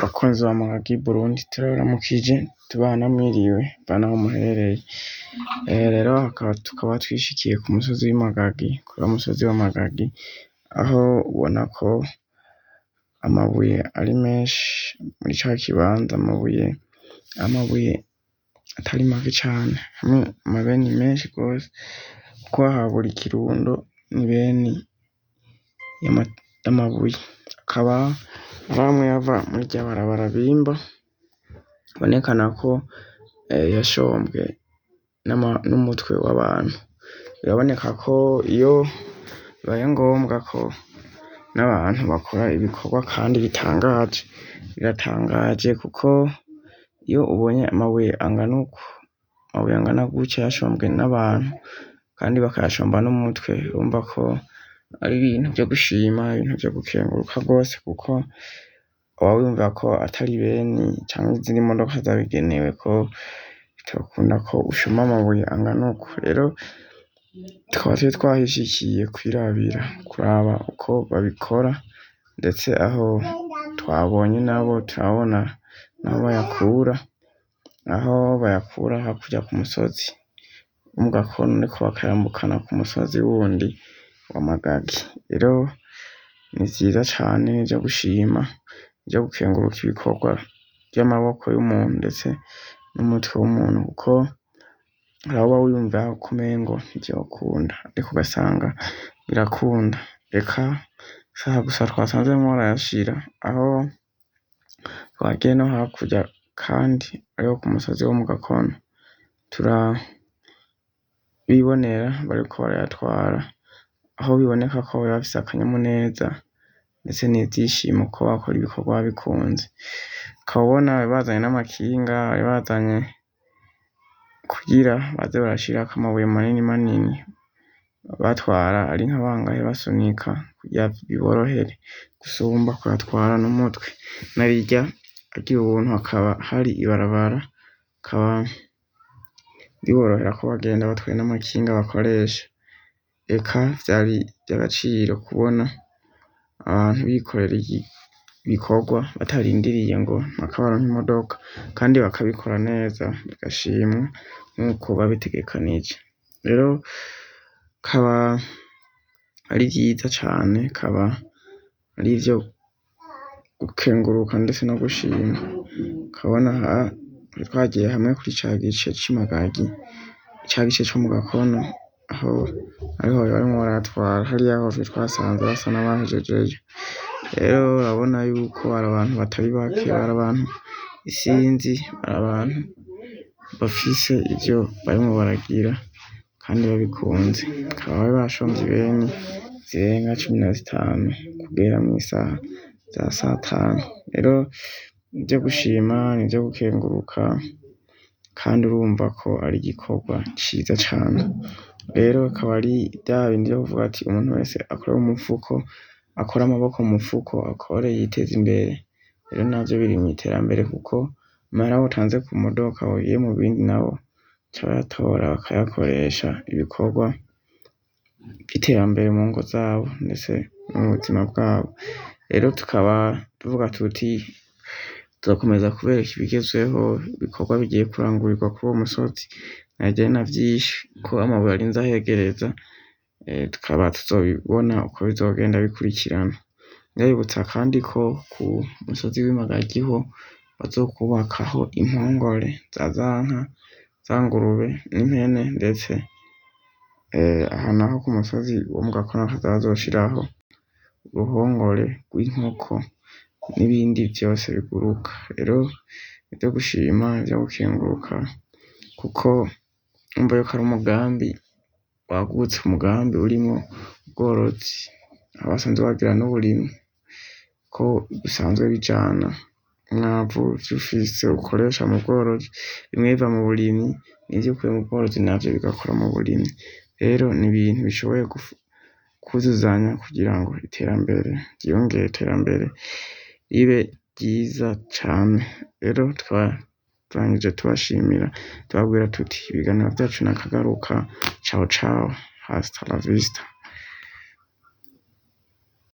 Bakunzi ba Muragi Burundi, turabaramukije tubana mwiriwe bana aho muherereye. Rero tukaba twishikiye ku musozi w'Imagagi, kuri wa musozi w'Amagagi aho ubona ko amabuye ari menshi muri ca kibanza, amabuye atari make cane, hamwe amabeni menshi gose, kuko habura ikirundo n'ibeni y'amabuye, akaba ari amwe yava muri rya barabara bimba, bibonekana ko yashombwe n'umutwe w'abantu. Biraboneka ko iyo bibaye ngombwa ko n'abantu bakora ibikorwa kandi bitangaje, biratangaje kuko iyo ubonye amabuye angana uku, amabuye angana gutya yashombwe n'abantu kandi bakayashomba n'umutwe, urumva ko ari ibintu vyo gushima, ibintu vyo gukenguruka rwose, kuko uba wiyumvira ko atari beni canke izindi modoka zabigenewe ko bitokunda ko ushoma amabuye angana uku. Rero tukaba twari twahishikiye kwirabira, kuraba uko babikora, ndetse aho twabonye nabo turabona n'aho bayakura, aho bayakura hakurya ku musozi wo mu Gakono, ariko bakayambukana ku musozi wundi wa Magagi. Rero ni vyiza cane nivyo gushima, nivyo gukenguruka ibikorwa vy'amaboko y'umuntu ndetse n'umutwe w'umuntu, kuko hari aho uba wiyumvira ko umengo ntivyokunda, ariko ugasanga birakunda. Eka saha gusa twasanze barimwo barayashira, aho twagiye no hakurya kandi ariho ku musozi wo mu Gakono, turabibonera bariko barayatwara, aho biboneka ko bari bafise akanyamuneza ndetse n'ivyishimo ko bakora ibikorwa babikunze. Ukaba ubona bari bazanye n'amakinga, bari bazanye kugira baze barashirako amabuye manini manini, batwara ari nka bangahe basunika kugira biborohere gusumba kuyatwara n'umutwe. Narirya agira ubuntu hakaba hari ibarabara, bikaba biborohera ko bagenda batwaye n'amakinga bakoresha. Eka vyari ivy'agaciro kubona abantu bikorera ibikorwa batarindiriye ngo mpaka baronke imodoka, kandi bakabikora neza bigashimwa nkuko babitegekanije. Rero kaba ari vyiza cane, kaba ari ivyo gukenguruka ndetse no gushima. Ukabona aha twagiye hamwe kuri ca gice c'Imagagi, ca gice co mu Gakono, aho ariho barimwo barayatwara, hariya hose twasanze basa n'abahejejeyo. Rero urabona yuko hari abantu batari bake, hari abantu isinzi, hari abantu bafise ivyo barimwo baragira kandi babikunze. Bakaba bari bashomvye ibeni zirenga 15 kugera mw'isaha za satanu. Rero nivyo gushima, nivyo gukenguruka, kandi urumva ko ari igikorwa ciza cane. Rero akaba ari vya bindi vyo kuvuga ati umuntu wese akore mu mufuko, akure amaboko mu mufuko, akore yiteze imbere. Rero navyo biri mw'iterambere kuko amahera utanze ku modoka ugiye mu bindi nabo baca bayatora bakayakoresha ibikorwa vy'iterambere mu ngo zabo ndetse no mu buzima bwabo. Rero tukaba tuvuga tuti tuzokomeza kubereka ibigezweho, ibikorwa bigiye kurangurirwa kuri uwo musozi, narirya ari na vyinshi ko amabuye arinze ahegereza, tukaba tuzobibona uko bizogenda bikurikirana. Ndabibutsa kandi ko ku musozi w'Imagagi ho bazokwubakaho impongore za za nka, za ngurube n'impene, ndetse aha naho ku musozi wo mu Gakono bakaza bazoshiraho uruhongore rw'inkoko n'ibindi vyose biguruka. Rero nivyo gushima, nivyo gukenguruka, kuko urumva yuko ari umugambi wagutse, umugambi urimwo ubworozi, aho basanzwe bagira n'uburimyi, ko bisanzwe bijana. Umwavu ivyo ufise ukoresha mu bworozi, bimwe biva mu burimyi, n'ivyo ukuye mu bworozi navyo bigakora mu burimyi. Rero ni ibintu bishoboye kwuzuzanya kugira ngo iterambere ryiyongere, iterambere ribe ryiza cane. Rero tukaba turangije tubashimira, tubabwira tuti ibiganiro vyacu nakagaruka, ciao ciao, hasta la vista.